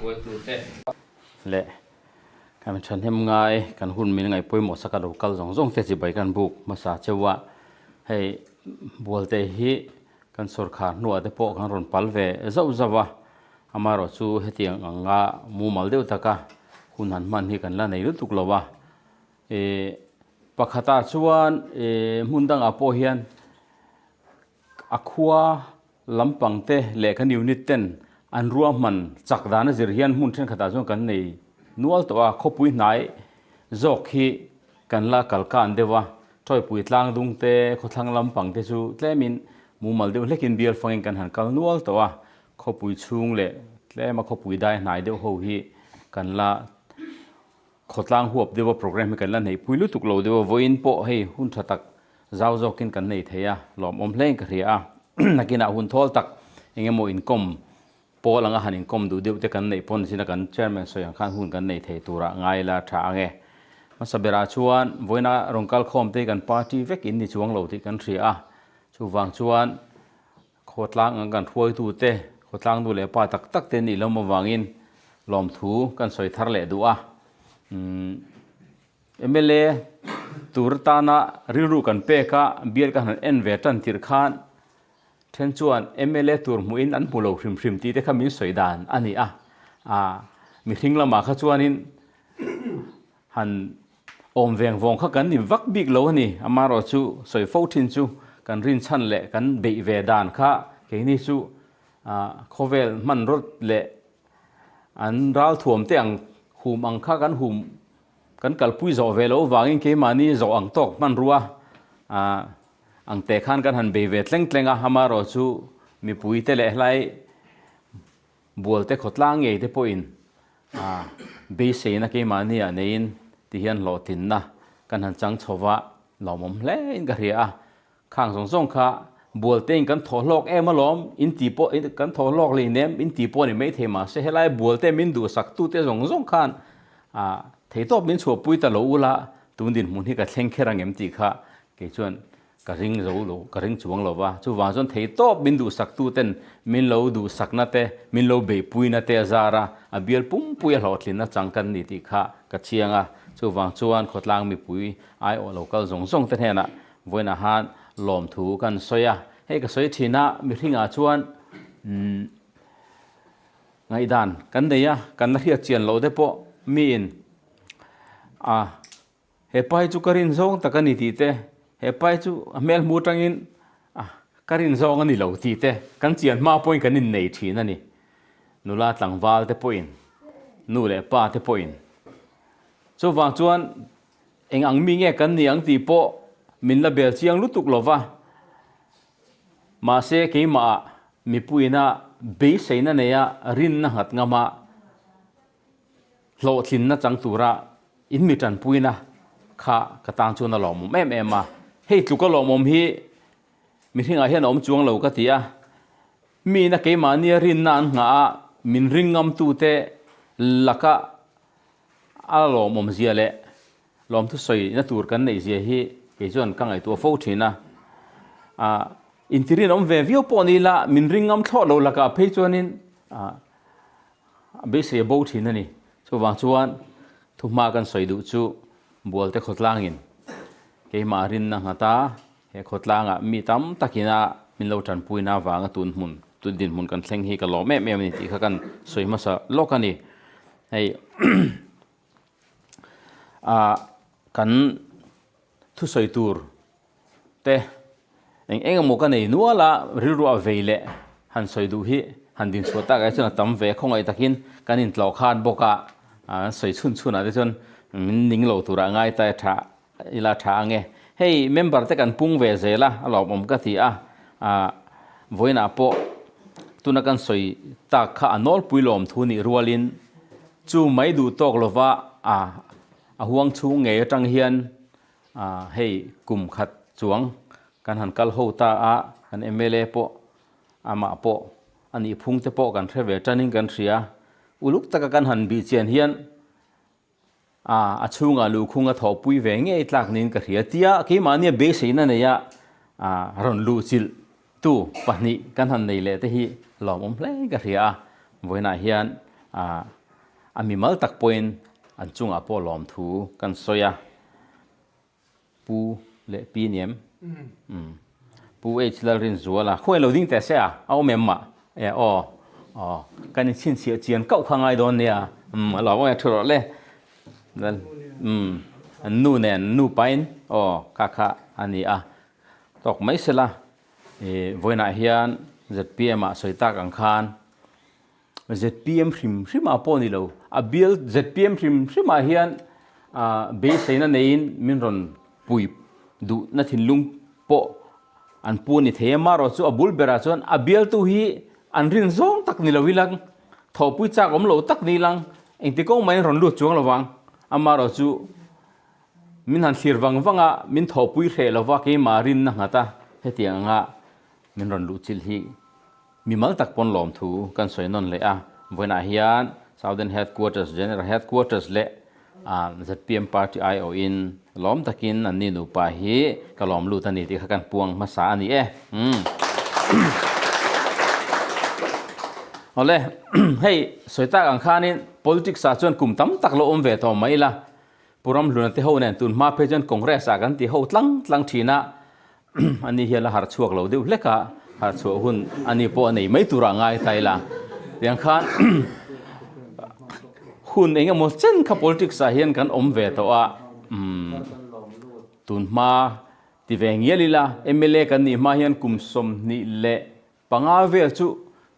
Hruaitute leh kan thahnem ngai kan hun min ngaih pawimawh sak a lo kal zawng zawng te chibai kan buk hmasa cheu a, hei bualte hi kan sawrkhar hnuah te pawh kan rawn pal ve zauh zauh a, amaherawh chu hetiang anga mumal deuh taka hun han hman hi kan la nei lutuk lo a, ih pakhatah chuan ih hmun dangah pawh hian A khua lampang te leh kan unit ten an ruahman chak dan a zir hian hmun thenkhatah chuan kan nei nual tawh a, khawpui hnai zawk hi kan la kal kan deuh a, Tawipui tlang dung te, khawthlang lampang te chu tlemin mumal deuh hlekin bial fangin kan han kal nual tawh a, khawpui chhung leh tlema khawpui dai hnai deuh ho hi kan la Khawtlang huap deuha program hi kan la neihpui lutuk lo deuh a, vawiin pawh hei hun tha tak zau zawkin kan nei thei a, lawmawm hlein ka hria a. Nakinah hun thawl tak eng emaw inkawm pawl anga han inkawm duh deuh te kan neih pawn zina kan chairman sawi ang khan hun kan nei thei turah ngai la tha ang e. Hmasa berah chuan vawiina rawn kal khawm te hi kan party vek in ni chuang lo tih kan hria a, chuvang chuan Khawtlang ang kan hruaitute, khawtlang nu leh pa tak tak te nih lawm avangin lawmthu kan sawi thar leh duh a. Mla tur atana rilru kan pek a, bial ka han en ve tan tirh khan then chuan mla tur hmuhin an hmu lo hrim hrim tih te kha min sawi dan a ni a. Mihring lamah kha chuanin Han awm veng vawng kha kan ni vak bik lo a ni. Amaherawh chu sawi fo thin chu kan rinchhan leh kan beih ve dan kha keini chu khawvel hman rawt leh an ral thuam te ang hum ang kha kan hum kan kalpui zawh ve loh avangin keimahni zawh ang tawk hmanrua ang te khan kan han bei ve tleng tleng a. Amaherawh chu mipui te leh helai Bualte khawtlang ngei te pawhin beiseina keimahni ah neiin ti hian hlawhtlinna kan han chang chho va, lawmawm hle in ka hria a. Khang zawng zawng kha Bualte in kan thawh hlawk em alawm, in ti pawh kan thawh hlawk leh inem in ti pawh a ni maithei mahse helai Bualte min duhsak tute zawng zawng khan theitawp min chhuahpui ta lo ula tun dinhmun hi ka thleng kher ang em tih kha kei chuan Ka ring zo lo, ka ring chuang lo va. Chuvang chuan thei tawp min duhsaktu ten min lo duhsakna te, min lo beihpuina te a zar a, a bial pumpui a hlawhtlinna chang kan ni tih kha ka chiang a. Chuvang chuan khawtlang mipui aiawh lo kal zawng zawng te hnenah vawiinah han lawmthu kan sawi a. Hei ka sawi thin a, mihringah chuan umm ngaihdan kan nei a, kan la hriat chian loh te pawh miin a He pa hi chu ka rin zawng tak a ni tih te, he pa hi chu a hmel hmu atangin ka rin zawng a ni lo tih te kan chian hma pawhin kan innei thin a ni. Nula tlangval te pawhin, nu leh pa te pawhin. Chuvang chuan eng ang mi nge kan ni ang tih pawh min la bel chiang lutuk lo va. Mahse keimahah mipuiina beiseina neia rinna nghat ngama Hlawhtlinna chang tura in mi tanpuina kha ka tan chuan a lawmawm em em a, hei tluk a lawmawm hi mihringah hian a awm chuang lo ka ti a, miin a keimahnia rinna an nghah a, min ring ngamtute laka a lawmawm zia leh lawmthu sawina tur kan neih zia hi kei chuan ka ngaihtuah fo thin a, ah intirinawm ve viau pawh ni ila min ring ngam thlawh lo lakah phei chuanin ah. A beisei a bo thin a ni. Chuvang chuan thuhma kan sawi duh chu Bualte khawtlangin keimah rinna nghat a, he khawtlangah mi tam takina min lo tanpuina avanga tun hmun, tun dinhmun kan thleng hi ka lawm em em a ni tih kha kan sawi hmasa lawk a ni. Hei ah kan thusawi tur te eng eng emaw ka nei nual a, rilru a vei leh han sawi duh hi han din chhuah tak ah chuan a tam ve a, khawngaih takin kan intlawh khan bawk a, an sawi chhun chhun ah te chuan min ning lo turah ngai ta tha ila tha ang e. Hei member te kan pung ve zel a, a lawmawm ka ti a, ah vawiinah pawh tuna kan sawi tak kha a nawlpui lawm thu nih rualin chu mai duh tawk lova ah a huang chhung ngei atang hian Hei kum khat chuang kan han kal ho ta a, kan mla pawh amah pawh a nih phung te pawh kan hre ve tanin kan hria. Uluk taka kan han bih chian hian a chhungah luhkhung a thawhpui ve ngei tlak niin ka hria tia keimahnia beiseina neia rawn luhchilh tu pahnih kan han nei leh te hi lawmawm hle ka hria a. Vawiinah hian A mimal tak pawhin an chungah pawh lawmthu kan sawi a. Pu leh Pi ni em? Umm. Pu H Lalrinzuala khawi lo ding teh se a, a awm em mah? E aw, aw, kan inchhinchhiah chian kauh kha ngai dawn nia. Umm, a lawm awm e, thu rawh le. Lal, umm, an nu nen nu pain, aw, kha kha a ni a. Tawk mai sela, i vawiinah hian zpm ah sawi tak ang khan zpm hrim hrim ah pawh ni lo, a bial zpm hrim hrim ah hian beiseina neiin min rawn pui duhna thinlung pawh an pu a ni thei a, marawh chu a bul berah chuan a bialtu hi an rin zawng tak ni lo ilang, thawhpui chak awm lo tak ni ilang, engti kawng mahin rawn lut chuang lo vang, amarawh chu min han thlir vang vang a, min thawhpui hreh lo va keimah rinna nghat a, hetiang anga min rawn luhchilh hi. Mimal tak pawn lawmthu kan sawi nawn leh a, vawiinah hian Southern Headquarters, General Headquarters leh zpm Party aiawhin lawm takin anni nupa hi ka lawm lut a ni tih kha kan puang hmasa a ni e. Awle, hei sawi tak ang khanin politics ah chuan kum tam tak lo awm ve tawh mai ila, Pu Ramhluna te ho nen tun hma phei chuan Congress ah kan ti ho tlang tlang thin a, Ani hian a harh chhuak lo deuh hlek a, harh chhuah hun ani pawh a nei mai turah ngai ta ila. Tiang khan hun eng emaw chen kha politics ah hian kan awm ve tawh a, umm tun hma ti ve ngial ila mla kan nih hma hian kum 25 Panga vel chu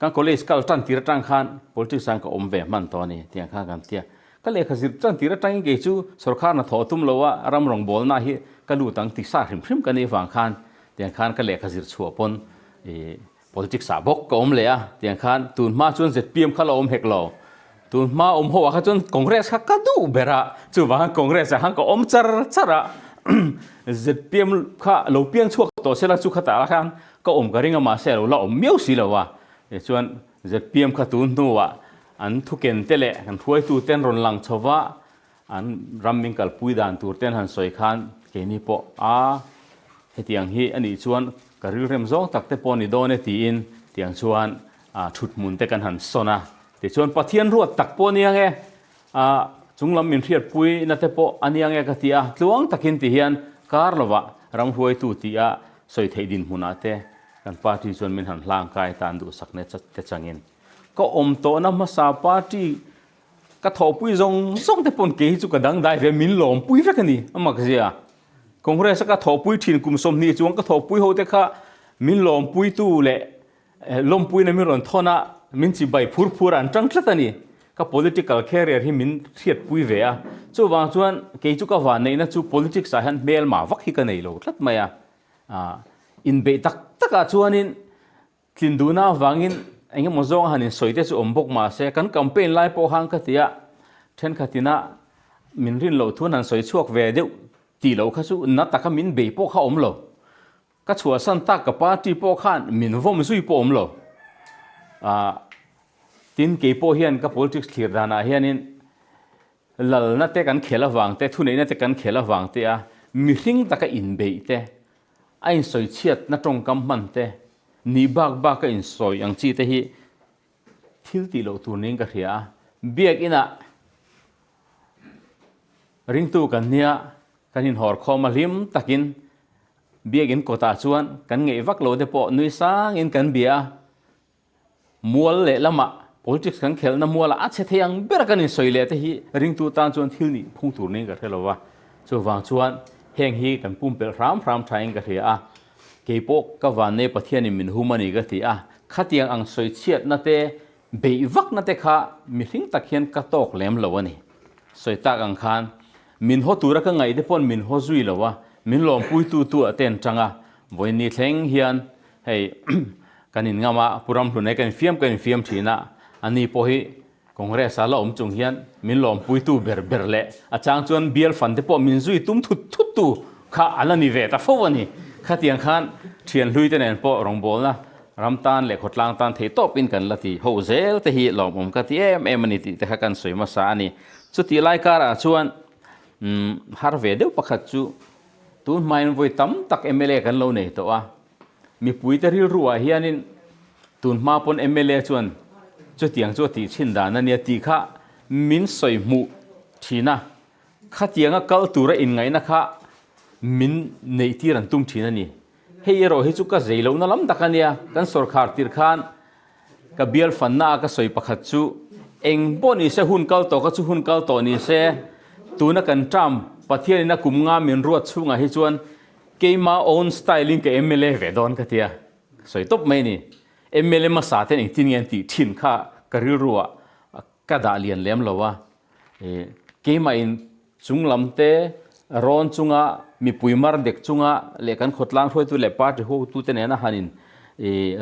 kan college kal tan tir atang khan politics ah ka awm ve hman tawh a ni tiang khan kan tia. Ka lehkha zir tan tir atangin kei chu sorkar hna thawh tum lo a ram rawngbawlna hi ka lut ang ti sa hrim hrim ka nih vang khan tiang khan ka lehkha zir chhuah pawn ih politics ah bawk ka awm leh a tiang khan tun hma chuan zpm kha la awm hek lo. Tun hma awm ho ah kha chuan Congress kha ka duh ber a, chuvang khan Congress ah khan ka awm char char a, zpm kha lo piang chhuak tawh sela chu khatah khan ka awm ka ring a mahse a lo la awm miau si lo a, tichuan zpm kha tun hnuah an thuken te leh kan hruaitu ten rawn lang chho va, An ram min kalpui dan tur ten han sawi khan keini pawh a hetiang hi a nih chuan ka rilrem zawng tak te pawh a ni dawn e tiin tiang chuan thut hmun te kan han sawn a. Tichuan Pathian ruat tak pawh a nia nge, chunglam min hriatpui na te pawh a nia nge ka ti a, tluang takin ti hian kar lovah ram hruaitu tia sawi theih dinhmunah te kan party chuan min han hlangkai tan duhsakna te changin ka awm tawhna hmasa party Ka thawhpui zawng zawng te pawn kei hi chu ka dangdai ve min lawmpui vek a ni a mak zia. Congress a ka thawhpui thin kum 20 chuan ka thawhpui ho te kha min lawmpuitu leh lawmpuina min rawn thawn a, min chibai phur phur a an tang tlat a ni. Ka political career hi min hriatpui ve a, chuvang chuan kei chu ka vanneihna chu politics ah hian hmelma vak hi ka nei lo tlat mai a. Inbeih tak takah chuanin Tlin duhna avangin eng emaw zawng a han insawi te chu awm bawk mah se, kan campaign lai pawh khan ka ti a, thenkhatina min rin loh thu an han sawi chhuak ve deuh tih loh kha chu na taka min bei pawh kha awm lo. Ka chhuahsan tak ka party pawh khan min vawm zui pawh awm lo. Aah tin kei pawh hian ka politics thlir danah hianin lalna te kan khel avang te, thuneihna te kan khel avang te a mihring taka inbeih te, A insawi chhiatna tawngkam hman te, nih bak bak a insawi ang chi te hi thil tih loh tur niin ka hria a. Biak inah ringtu kan nia, kan inhawr khawm a hlim takin biak in kawtah chuan kan ngeih vak lo te pawh nui sangin kan bia a. Mual leh lamah politics kan khelhna mualah a chhe thei ang ber kan insawi leh te hi ringtu tan chuan thil nih phung tur niin ka hre lo va. Chuvang chuan heng hi kan pumpelh hram hram thain ka hria a, keipawh ka vannei Pathianin min hum a ni ka ti a, khatiang ang sawi chhiatna te beih vakna te kha mihring tak hian ka tawk lem lo a ni. Sawi tak ang khan min haw tura ka ngaih te pawn min haw zui lo a, min lawmpuitu tu ah te an tang a, vawiin ni thleng hian Hei kan in ngam a, Pu Ramhlun he kan infiam kan infiam thin a, ani pawh hi Congress a la awm chung hian min lawmpuitu ber ber leh a chang chuan bial fan te pawh min zui tum thut thut tu kha a la ni ve ta fo a ni. Khatiang khan thian hlui te nen pawh rawngbawlna ram tan leh khawtlang tan theih tawp in kan la ti ho zel te hi lawmawm ka ti em em a ni tih te kha kan sawi hmasa a ni. Chutih lai karah chuan har ve deuh pakhat chu tun hmain vawi tam tak mla kan lo nei tawh a, Mipuite rilruah hianin tun hma pawn mla chuan Chutiang chu a tih chhin dan a nia tih kha min sawi hmuh thin a, khatianga kal tura inngaihna kha min neih tir an tum thin a ni. Hei erawh hi chu ka zei lohna lam tak a nia, kan sawrkhar tir khan ka bial fanna a ka sawi pakhat chu eng pawh ni se hun kal tawh kha chu hun kal tawh ni se, tuna kan term Pathianin a kum nga min ruat chhungah hi chuan keima own style in ka mla ve dawn ka tia, sawi tawp mai a ni. Mla hmasa ten engtin nge an tih thin kha ka rilru ah ka dah lian lem lo a, keimah in chung lam te rawn chunga mipui mar dek chunga leh kan khawtlang hruaitu leh party hotu te nena han in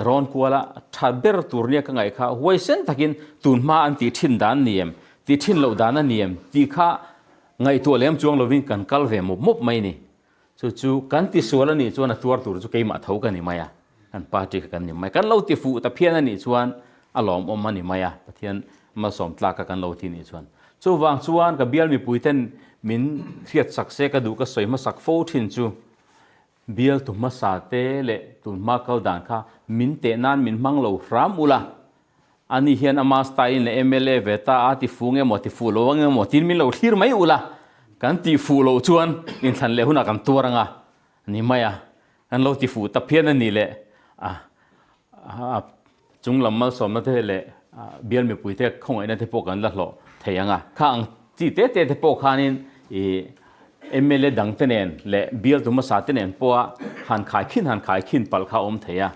rawn kual a tha ber tur nia ka ngaih kha huaisen takin tun hma an tih thin dan ni em tih thin loh dan a ni em tih kha ngaihtuah lem chuang lovin kan kal ve mawp mawp mai a ni. Chu chu kan tisual a nih chuan a tuar tur chu keimah tho ka ni mai a, kan party kha kan ni mai. Kan lo ti fuh ta phian a nih chuan a lawmawm a ni mai a, Pathian malsawm tlak kha kan lo ti nih chuan. Chuvang chuan ka bial mipuiten min hriat sak se ka duh ka sawi hmasak fo thin chu bialtu hmasa te leh tunhma kal dan kha min teh nan min hmang lo hram ula, Ani hian ama style in leh mla ve ta a ti fu nge maw ti fuh lo ang emaw tiin min lo thlir mai ula, kan tih fuh loh chuan inthlan leh hunah kan tuar anga ni mai a, kan lo ti fuh ta phian a ni leh a a chung lam malsawmna te leh bial mipui te khawngaihna te pawh kan la hlawh thei ang a, kha ang chi te te te pawh khanin ih mla dang te nen leh bialtu hmasa te nen pawha han khaikhin han khaikhin palh kha a awm thei a.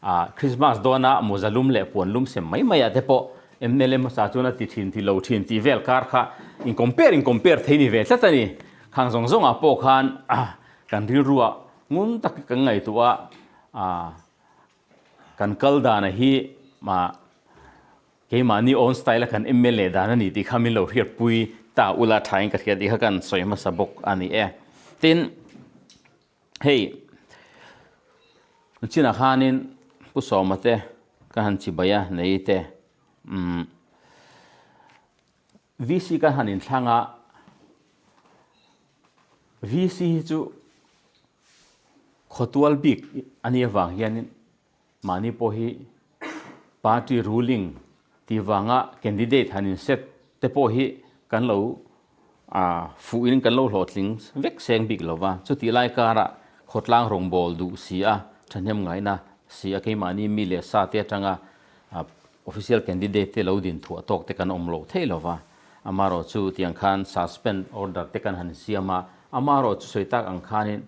A Christmas dawna mawza lum leh puan lum sem mai mai ah te pawh mla hmasa chuan a ti thin ti lo thin tih vel kar kha in compare in compare thei ni ve tlat a ni. Khang zawng zawng ah pawh khan kan rilru ah ngun tak kan ngaihtuah a kan kal dan a hi keimahni own style a kan mla dan a ni tih kha min lo hriatpui ta ula thain ka hria tih kha kan sawi hmasa bawk a ni e. Tin. Hei, chinah khanin Pu Sawma te ka han chibai a, nei te umm VC ka han inthlang a, VC hi chu khawtual bik a nih avang hianin Mahni pawh hi party ruling tih vanga candidate han in set te pawh hi kan lo fuhin kan lo hlawhtling vek seng bik lo va. Chutih lai karah khawtlang rawngbâwl duh si a, thahnem ngaihna si a keimahni mi leh sa te atanga official candidate te lo din thuah tawk te kan awm loh theih lo va. Amaherawhchu tiang khan suspend order te kan han siam a, amaherawhchu sawi tak ang khanin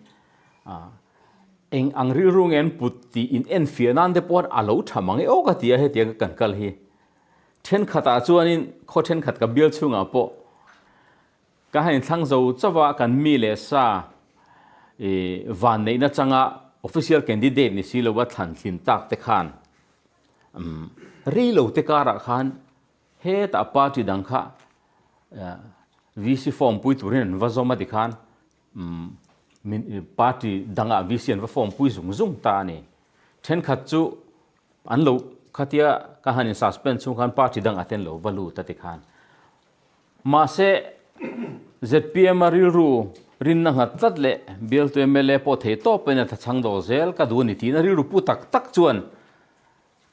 Eng ang rilru nge an put tih in enfiah nan te pawh a lo tha mang e aw ka ti a hetiang ka kan kal hi. Thenkhatah chuanin khaw thenkhat ka bial chhungah pawh ka han inthlang zo chauh a, kan mi leh sa ih van neihna changa official candidate ni si lova thlan thlin tak te khan umm rei lo te karah khan hetah party dang kha VC form pui turin an va zawm a tikhan Party dangah VC an va form pui zung zung ta a ni. Thenkhat chu an lo khatia ka han in suspend chhung khan party dangah te an lo va lut a ti khan. Mahse zpm a rilru rinna nghat tlat leh bialtu mla pawh thei tawp in a thachhang dawl zel ka duh a ni tiin a rilru pu tak tak chuan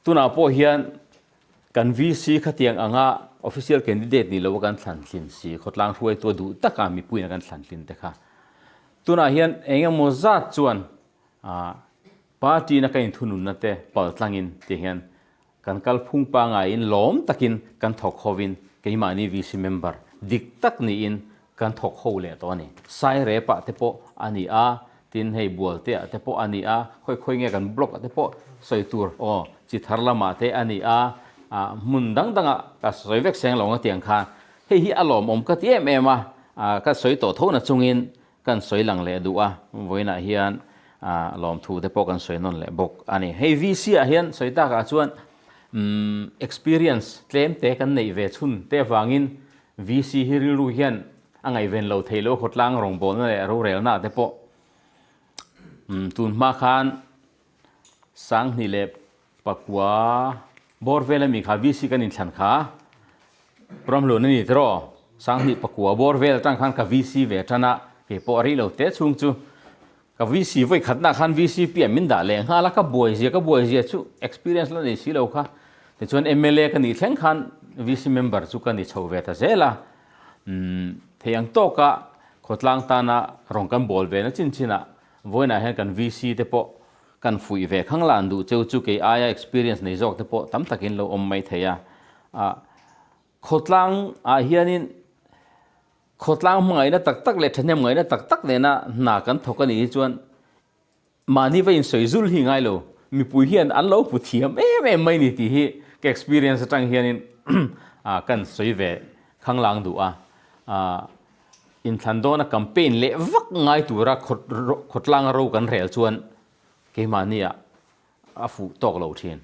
Tunah pawh hian kan VC khatiang anga official candidate ni lo a kan thlan tlin si, khawtlang hruaitu a duh taka mipuiin a kan thlan tlin te kha. Tunah hian eng emaw zat chuan party in a ka inthununna te pal tlangin ti hian kan kalphung pangaiin lawm takin kan thawk hovin keimahni VC member dik tak niin Kan thawk ho leh tawh a ni. Sairep-ah te pawh a ni a, tin hei Bualteah te pawh a ni a, khawi khawi nge kan block-ah te pawh sawi tur aw, chi thar lamah te a ni a, ah hmun dang dangah ka sawi vek seng lo ang a tiang khan. Hei hi a lawmawm ka ti em em a, ah ka sawi tawh tho na chungin kan sawi lang leh duh a, vawiinah hian ah lawmthu te pawh kan sawi nawn leh bawk a ni. Hei VC-ah hian sawi takah chuan umm experience tlem te kan neih ve chhun te avangin VC hi rilru hian a ngaihven lo thei lo khawtlang rawngbawlna leh rorelna te pawh tun hma khan Sanghnih leh Pakua bawr vel ami kha VC kan inthlan kha Ramhlun a ni tiraw Sanghnih Pakua bawr vel atang khan ka VC ve tan a kei pawh a rih lo te chhung chu ka VC vawi khatna khan VC piah min dah leh nghal a ka buai zia ka buai zia chu experience la nei si lo kha. Tichuan mla ka nih thleng khan VC member chu ka ni chho ve ta zel a. Umm thei ang tawka khawtlang tana rawn kan bawl ve na chin chinah vawiinah hian kan VC te pawh kan fuih ve khang la an duh cheu chu kei aia experience nei zawk te pawh tam takin lo awm mai thei a. Ah khawtlang ah hianin khawtlang hmangaihna tak tak leh thahnem ngaihna tak tak nena hna kan thawk a nih hi chuan Mahni va insawi zul hi ngai lo, mipui hian an lo hmu thiam em em mai ni tih hi ka experience atang hianin kan sawi ve khanglang duh a. Inthlan dawna campaign leh vak ngai tura khawtlanga ro kan rel chuan keimahniah a fuh tawk lo thin.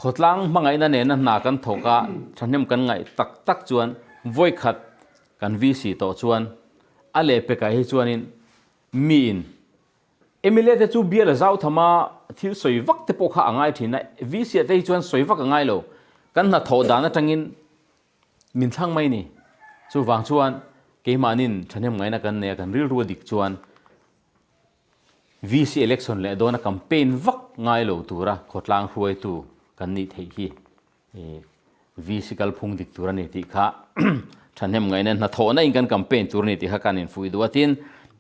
Khawtlang hmangaihna nena hna kan thawk a, thahnem kan ngaih tak tak chuan vawikhat kan VC tawh chuan a lehpekah hi chuanin miin mla te chu bial a zau tham a, thil sawi vak te pawh kha a ngai thin a, VC ah te hi chuan sawi vak a ngai lo, kan hnathawh dan atangin min thlang mai ni. Chuvang chuan keimahnin thahnem ngaihna kan nei a, kan rilru a dik chuan VC election leh dawna campaign vak ngai lo tura khawtlang hruaitu kan nih theih hi VC kalphung dik tur a ni tih kha thahnem ngaihna hnathawhna in kan campaign tur a ni tih kha kan infuih duh a. Tin,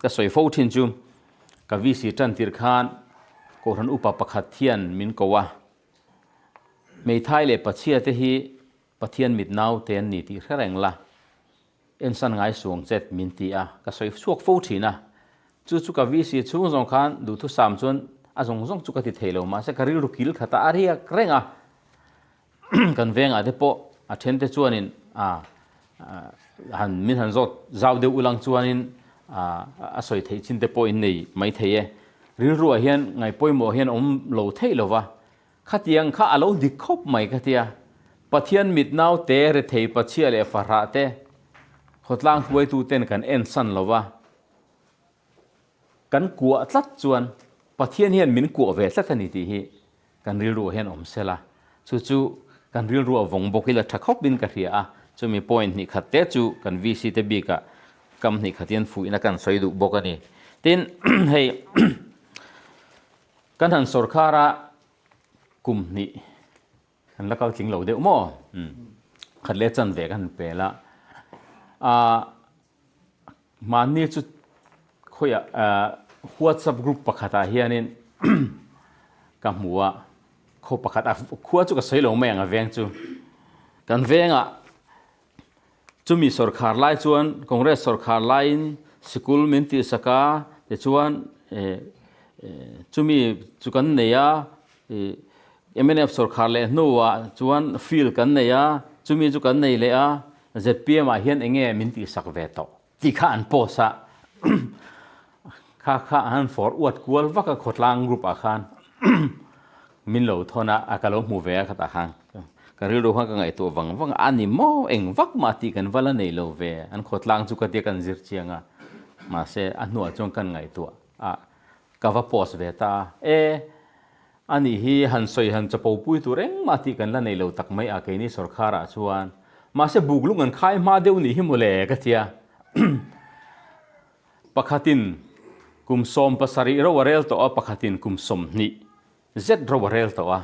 ka sawi fo thin chu ka VC tan tir khan Kohhran upa pakhat hian min ko a, hmeithai leh pachhia te hi Pathian mit naute an ni tih hre reng la. Ensan ngai suang chet min ti a, ka sawi chhuak fo thin a. Chu chu ka VC chhung zawng khan duhthusam chuan a zawng zawng chu ka ti thei lo, mahse ka rilru kil khat a, a riak reng a. Kan vengah te pawh a then te chuanin a han min han zawt zau deuh ulang chuanin a sawi theih chin te pawh in nei mai thei e. Rilruah hian ngaihpawimawh hian awm lo theih lo va, Khatiang kha a lo dik khawp mai ka tia. Pathian mit naute, rethei pachhia leh fahrah te, khawtlang hruaitu ten kan en san lo va, kan kuah tlat chuan Pathian hian min kuah ve tlat a ni tih hi kan rilruah hian awm sela. Chu chu kan rilruah vawng bawk ila tha khawpin ka hria a, chumi point hnih khat te chu kan VC te bikah kam hnih khat hian fuihna kan sawi duh bawk a ni. Tin, hei Kan han sawrkhar a kum hnih kan la kal tling lo deuh maw? Khat leh chan ve kan han pel a. Ahh mahni chu khawiah whatsapp group pakhatah hianin ka hmu a, khaw pakhat a khua chu ka sawi lo mai ang a veng chu. Kan vengah Chumi sawrkhar lai chuan Congress sawrkhar laiin sikul min tihsak a, tichuan chumi chu kan nei a, mnf sawrkhar leh hnuah chuan field kan nei a, chumi chu kan nei leh a, zpm ah hian eng nge min tihsak ve tawh tih kha an post a, kha kha an fawr uat kual vak a khawtlang group ah khan. Min lo thawn a, a ka lo hmu ve a khatah khan ka rilru khan ka ngaihtuah vang vang a, a ni maw eng vak mah tih kan va la nei lo ve, an khawtlang chu ka tia kan zir chiang a, mahse a hnuah chuan kan ngaihtuah a, ka va post ve ta a, e a nih hi han sawi han chapo pui tur engmah tih kan la nei lo tak mai a keini sawrkhar ah chuan, mahse buk lung an khai hma deuh nih hi mawle ka tia pakhatin kum 17 ro a rel tawh a pakhatin kum 20 Zet ro a rel tawh a,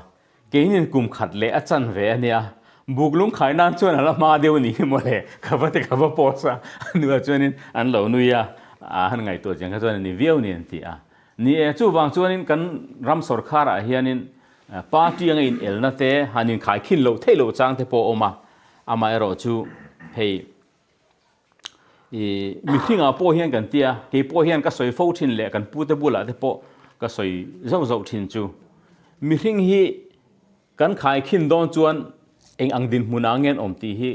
keinin kum khat leh a chan ve a nia, buk lungkhai nan chuan a la hma deuh ni hi mawle, ka va ti ka va post a, a nuah chuanin an lo nui a, a han ngaihtuah chiang kha chuan a ni viau ni an ti a. Ni e, chuvang chuanin kan ram sawrkharah hianin party anga inelna te han inkhaikhin loh theih loh chang te pawh a awm a, amaherawh chu hei I mihringah pawh hian kan tia, kei pawh hian ka sawi fo thin leh kan pute bulah te pawh ka sawi zauh zauh thin chu. Mihring hi kan khaikhin dawn chuan eng ang dinhmunah nge an awm tih hi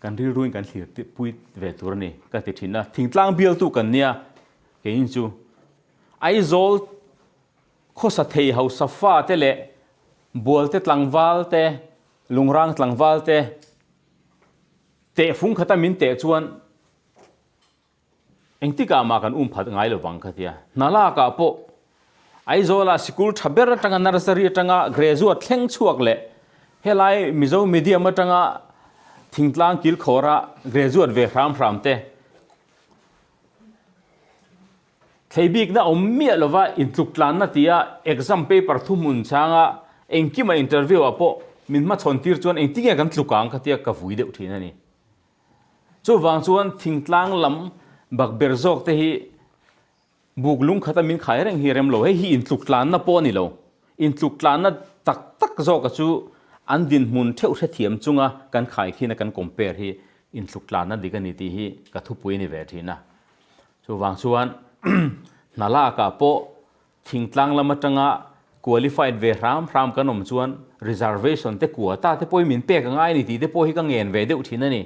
kan rilruin kan thlir pui ve tur a ni ka ti thin a. Thingtlang bialtu kan nia keini chu Aizawl khawsa thei hausa fate leh Bualte tlangval te, Lungrang tlangval te, Teh fung khata min teh chuan engtikah mah kan um phat ngai lovang kha tia. Hna lakah pawh Aizawla sikul tha ber atanga nursery atanga graduate thleng chhuak leh helai Mizo medium atanga thingtlang kilkhawra graduate ve hram hram te Thlei bikna awm miah lova intluk tlanna tia exam paper thuhmun changa engkima interview ah pawh. min hmachhawn tir chuan engtinge kan tluk ang ka tia ka vui deuh thin a ni. Chuvang chuan thingtlang lam bakber zawk te hi Buk lung khata min khai reng hi rem lo, hei hi intluk tlanna pawh a ni lo. Intluk tlanna tak tak zawka chu an dinhmun theuh hrethiam chunga kan khai khina kan compare hi intluk tlanna dik a ni tih hi ka thupui a ni ve thin a. Chuvang chuan hna lakah pawh thingtlang lam atanga qualified ve hram hram kan awm chuan reservation te quota te pawhin min pek a ngai a ni tih te pawh hi ka ngen ve deuh thin a ni.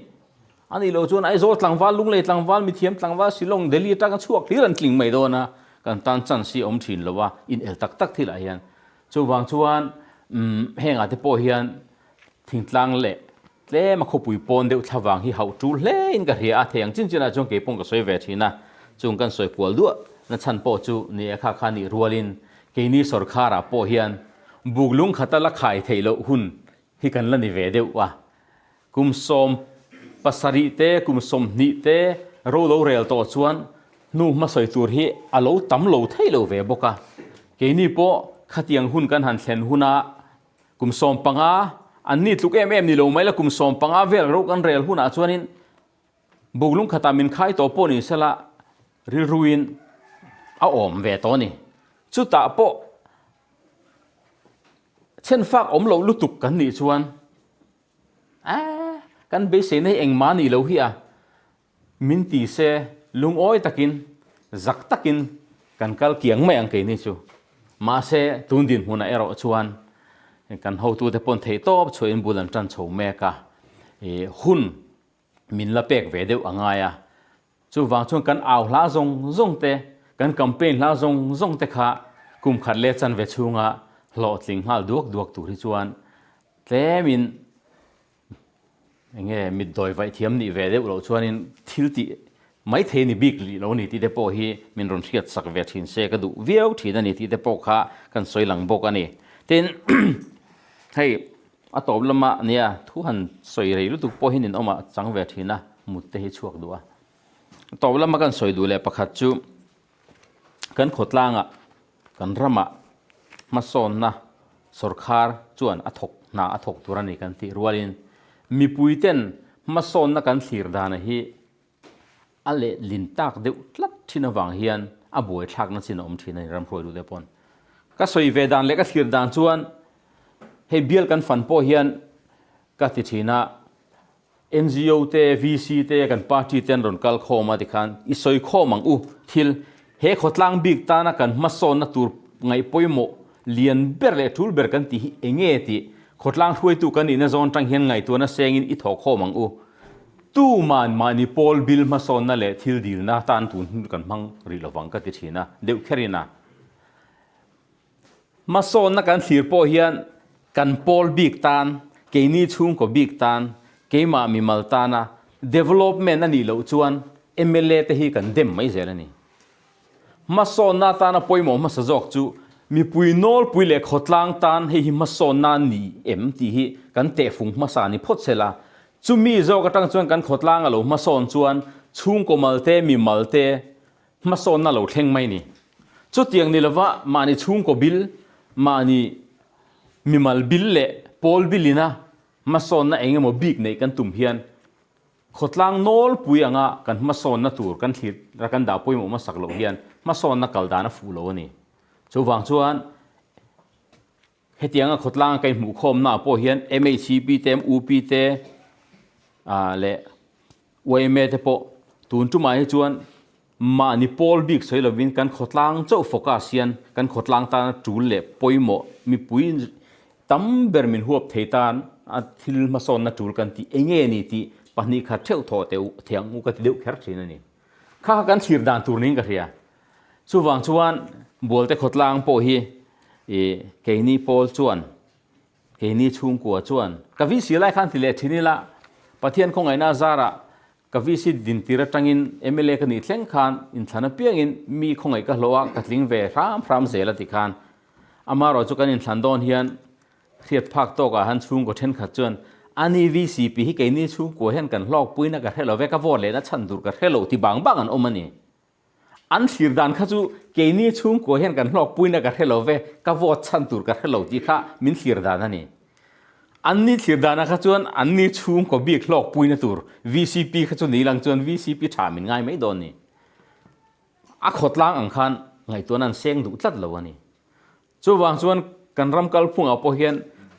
A nih loh chuan Aizawl tlangval, Lunglei tlangval, mithiam tlangval, Shillong, Delhi atanga chhuak hlir an tling mai dawn a, kan tan chance hi a awm thin lo a, in el tak tak thilah hian. Chuvang chuan umm hengah te pawh hian thingtlang leh tlem a khawpui pawn deuh thlavang hi hauh tul hle in ka hria a, thei ang chin chinah chuan kei pawh ka sawi ve thin a, chung kan sawi kual duah na chhan pawh chu ni e kha kha nih rualin keini sawrkharah pawh hian buk lung khata la khai theih loh hun hi kan la ni ve deuh a, Kum 70 te, kum 20 te ro lo rel tawh chuan hnu hmasawi tur hi a lo tam lo thei lo ve bawk a. Keini pawh khatiang hun kan han thlen huna kum 15, an ni tluk em em ni lo mai la kum 15 vel ro kan rel hunah chuanin buk lung khatah min khai tawh pawh ni sela rilruin a awm ve tawh a ni. Chutah pawh chhenfak awm loh lutuk kan nih chuan Aaa, kan beiseina hi engmah nih loh hi a, min ti se lungawi takin, zak takin kan kal kiang mai ang keini chu. Mahse, tun dinhmunah erawh chuan kan hotute pawn theihtawp chhuahin bul an tan chho mek a, ih hun min la pek ve deuh a ngai a. Chuvang chuan kan au hla zawng zawng te, kan campaign hla zawng zawng te kha kum khat leh chanve chhunga hlawhtling nghal duak duak tur hi chuan Tlemin enge mitdawi vaih thiam nih ve deuh loh chuanin thil tih mai thei ni bik lih lo ni tih te pawh hi min rawn hriat sak ve thin se ka duh viau thin a ni tih te pawh kha kan sawi lang bawk a ni. Tin, hei a tawp lama nia thu han sawi rei lutuk pawh hi ninawmah chang ve thin a, mut te hi chhuak duh a. A tawp lama kan sawi duh leh pakhat chu kan khawtlangah Kan ramah hmasawnna sawrkhar chuan a thawk hna a thawk tur a ni kan tih rualin mipuiten hmasawnna kan thlir dana hi a lehlin tak deuh tlat thin avang hian a buaithlakna chin a awm thin a ni ramhruai duhte pawn. Ka sawi ve dan leh ka thlir dan chuan hei bial kan fan pawh hian ka ti thin a, NGO te, VC te, kan party te an rawn kal khawm a tikhan i sawi khawm ang u. Thil he khawtlang bik tana kan hmasawnna tur ngaih pawimawh lian ber leh tul ber kan tih hi enge tih khawtlang hruaitu kan nihna zawn tang hian ngaihtuahna sengin i thawh khawm ang u. Tuman mahni pawl bil hmasawnna leh thil dilna tan tun hun kan hmang rih lovang ka ti thin a, deuh kherin a. Hmasawnna kan thlir pawh hian kan pawl bik tan, keini chhungkaw bik tan, keimah mimal tana development a nih loh chuan mla te hi kan dem mai zel a ni. Hmasawnna atana pawimawh hmasa zawk chu mipui nawlpui leh khawtlang tan hei hi hmasawnna a ni em tih hi kan tehfung hmasa ni phawt se la, chumi zawk atang chuan kan khawtlang a lo hmasawn chuan chhungkaw malte, mimal te, Hmasawnna lo thleng mai ni. Chutiang ni lova mahni chhungkaw bil, mahni mimal bil leh pawl bilina hmasawnna eng emaw bik neih kan tum hian khawtlang nawlpui anga kan hmasawnna tur kan thlir a kan dah pawimawh hmasak loh hian hmasawnna kal dan a fuh lo a ni. Chuvang chuan Hetianga khawtlanga ka inhmuhkhawmnaah pawh hian MHCP te, MUP te leh yma te pawh tun tumah hi chuan mahni pawl bik sawi lovin kan khawtlang chauh focus hian kan khawtlang tana tul leh pawimawh mipui tam ber min huap thei tan a thil hmasawnna tul kan tih enge ni tih pahnih khat theuh thawh teh thei ang u ka ti deuh kher thin a ni. Kha kha kan thlir dan tur niin ka hria. Chuvang chuan Bualte khawtlang pawh hi ih keini pawl chuan, keini chhungkua chuan ka VC lai khan ti leh thin ila, Pathian khawngaihna zarah ka VC dintir atangin mla ka nih thleng khan inthlan apiangin mi khawngaih ka hlawh a, ka tling ve hram hram zel a ti khan. Amaherawh chu kan inthlan dawn hian Hriat phak tawkah han chhungkaw thenkhat chuan, Ani VCP hi keini chhungkua hian kan hlawkpuina ka hre lo ve, ka vote lehna chhan tur ka hre lo ti bang bang an awm a ni. An thlir dan kha chu keini chhungkua hian kan hlawkpuina ka hre lo ve, ka vote chhan tur ka hre lo tih kha min thlir dan a ni. Anni thlir danah kha chuan anni chhungkaw bik hlawk puina tur vcp kha chu ni lang chuan vcp tha min ngai mai dawn ni. A khawtlang ang khan ngaihtuahna an seng duh tlat lo a ni. Chuvang chuan kan ram kalphungah pawh hian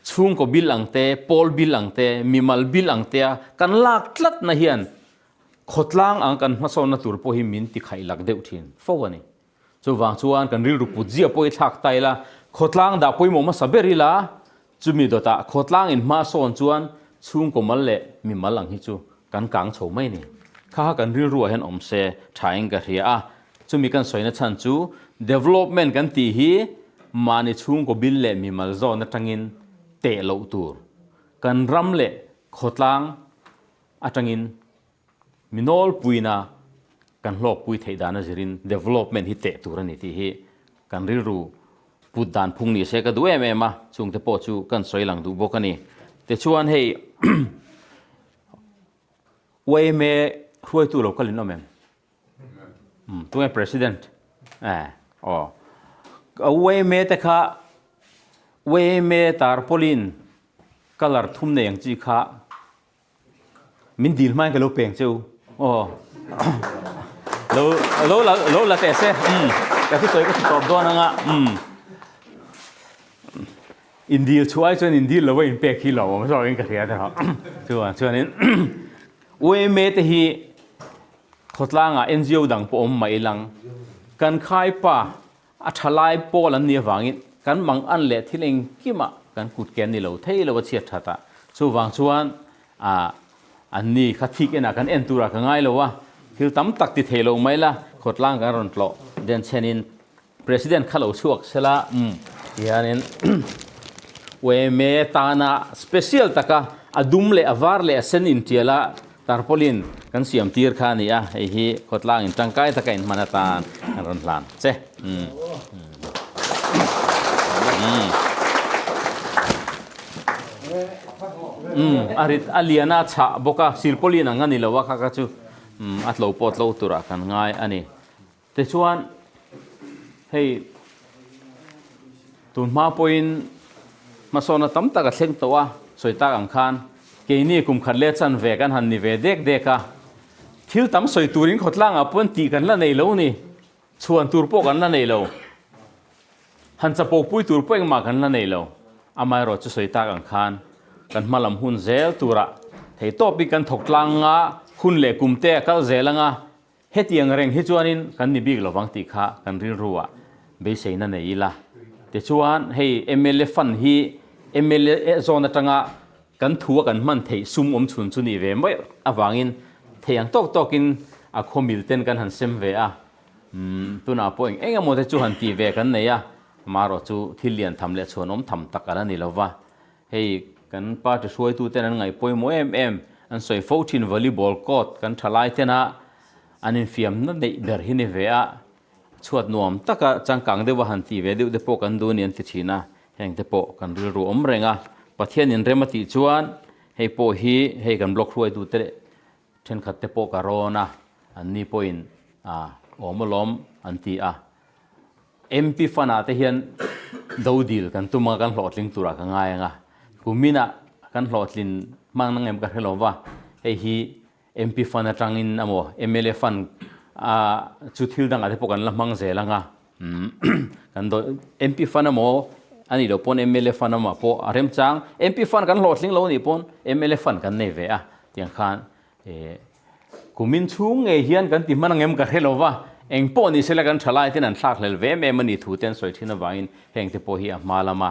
chhungkaw bil ang te, pawl bil ang te, mimal bil ang tea kan lak tlatna hian khawtlang ang kan hmasawnna tur pawh hi min tikhaih lak deuh thin fo a ni. Chuvang chuan kan rilru put zia pawh hi thlak ta ila, khawtlang dah pawimawh hmasa ber ila, chumi dawtah khawtlang in hma sawn chuan chhungkaw mal leh mimal ang hi chu kan kang chho mai ni. Kha kha kan rilruah hian awm se thain ka hria a, chumi kan sawina chhan chu development kan tih hi mahni chhungkaw bil leh mimal zawn atangin teh loh tur, kan ram leh khawtlang atangin Mi nawlpuina kan hlawkpui theih dan a zirin development hi teh tur a ni tih hi kan rilru put dan phung ni se ka duh em em a, chungte pawh chu kan sawi lang duh bawk a ni. Tichuan hei yma hruaitu lo kal in awm em? Umm tunge president? Eh aw yma te kha yma tarpaulin colour thum nei ang chi kha Min dil hmain ka lo peng che u. Aw. Lo lo la lo la teh se. Umm. Ka thusawi ka tawp dawn anga. Umm. In dil chhuah ai chuan in dil lo a in pek hi lo awm zawkin ka hria ta. Chuan chuanin UMA te hi khawtlangah NGO dang pawh awm mai lang. Kan khai pa A thalai pawl an nih avangin kan mang an leh thil engkimah kan kut ke an ni lo thei lo a chhiat that a. Chuvang chuan ah an ni kha thik enah kan en turah ka ngai lo a, thil tam tak ti thei lo mai la, khawtlang kan rawn tlawh den chhenin President kha lo chhuak sela umm tihianin yma tana special taka a dum leh a var leh a sen intial a Tarpaulin kan siam tir kha a ni a, hei hi khawtlang in tangkai taka in hman atan kan rawn hlan che. Umm a rit a lian a chhah bawk a, silpaulin ang a ni lo a kha kha chu a tlo pawh tlo turah kan ngai a ni. Tichuan hei tun hma pawhin hmasawnna tam tak a thleng tawh a, sawi tak ang khan keini kum khat leh chan ve kan han ni ve dek dek a, thil tam sawi turin khawtlangah pawn tih kan la nei lo ni, chhuan tur pawh kan la nei lo, han chapo pui tur pawh engmah kan la nei lo, amaherawh chu sawi tak ang khan kan hma lam hun zel turah theitawpin kan thawk tlang nga, hun leh kum te a kal zel anga Hetiang reng hi chuanin kan ni bik lovang tih kha kan rilruah beiseina nei ila. Tichuan hei mla fund hi mla zawn atanga kan thua kan hman theih sum awm chhun chu nih ve mai avangin thei ang tawk tawkin a khaw mil ten kan han sem ve a. Umm tunah pawh eng eng emaw te chu han tih ve kan nei a, amaherawh chu thil lian tham leh chhuan awm tham tak a la ni lova. Hei kan party hruaituten an ngaih pawimawh em em, an sawi fo thin volleyball court kan tha lai tena an infiamna neih ber hi ni ve a, chhuat nuam taka changkang deuha han tih ve deuh te pawh kan duh a ni an ti thin a, heng te pawh kan rilru awm reng a, Pathian inrem a tih chuan hei pawh hi hei kan block hruaitute leh thenkhat te pawh ka rawn a, anni pawhin awm alawm an ti a. MP fund ah te hian do dil kan tum a, kan hlawhtling turah ka ngai ang a, kumin ah kan hlawhtlin hmang na ngem ka hre lo va, hei hi MP fund atangin emaw mla fund a chu thil dangah te pawh kan la hmang zel ang a, kan do MP fund emaw a nih loh pawn mla fund emaw pawh a remchang, MP fund kan hlawhtling lo anih pawn mla fund kan nei ve a, tiang khan Eh, kumin chhung ngei hian kan ti hman angem ka hre lo va, eng pawh ni sela kan thalai ten an thlak hlel ve em em a ni thu te an sawi thin avangin heng te pawh hi a hma lama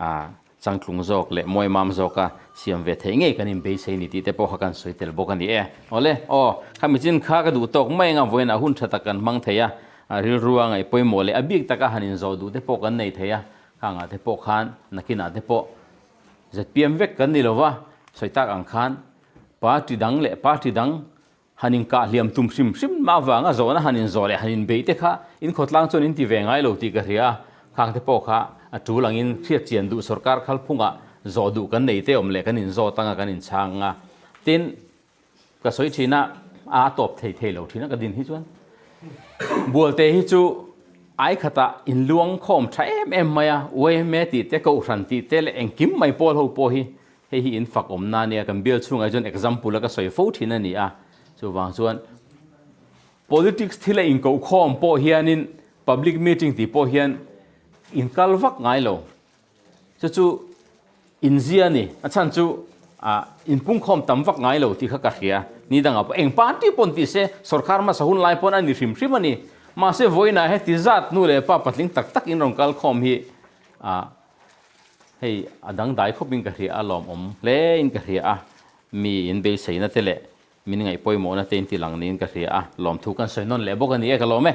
ah changtlung zawk leh mawi mam zawka siam ve theih ngei kan inbeisei ni tih te pawh kha kan sawi tel bawk a ni e. Awle, aw, khami chin kha ka duh tawk mai anga vawiinah hun tha tak kan hmang thei a, rilru a ngaih pawimawh leh a bik taka han inzawh duh te pawh kan nei thei a, khangah te pawh khan nakinah te pawh zpm vek kan ni lo va, sawi tak ang khan Party dang leh party dang han inkah hliam tum hrim hrim mah avanga zawhna han inzawh leh han inbeih te kha in khawtlang chuan in ti ve ngai lo tih ka hria a, khang te pawh kha a tul angin hriat chian duh sorkar khalphungah zawh duh kan nei te awm leh kan inzawt anga kan inchhang a, tin ka sawi thin a, a tawp thei thei lo thin a ka din hi chuan Bualte hi chu ai khatah inluang khawm tha em em mai a, yma tih te, kohhran tih te leh engkim mai pawl ho pawh hi. Hei hi in fak awmna a nia, kan bial chhungah hi chuan example a ka sawi fo thin a ni a. Chuvang chuan politics thil a inkohkhawm pawh hianin public meeting tih pawh hian in kal vak ngai lo. Chu chu inzia a ni. A chhan chu ah inpungkhawm tam vak ngai lo tih kha ka hria. Ni dangah pawh eng party pawn tih se sorkar hmasa hun lai pawn a ni hrim hrim a ni. Mahse vawiinah heti zat nu leh pa patling tak tak in rawn kal khawm hi ah hei a dangdai khawpin ka hria a, lawmawm hle in ka hria a. Mi in beiseina te leh Min ngaih pawimawhna te in ti lang niin ka hria a, lawmthu kan sawi nawn leh bawk a ni e, ka lawm e.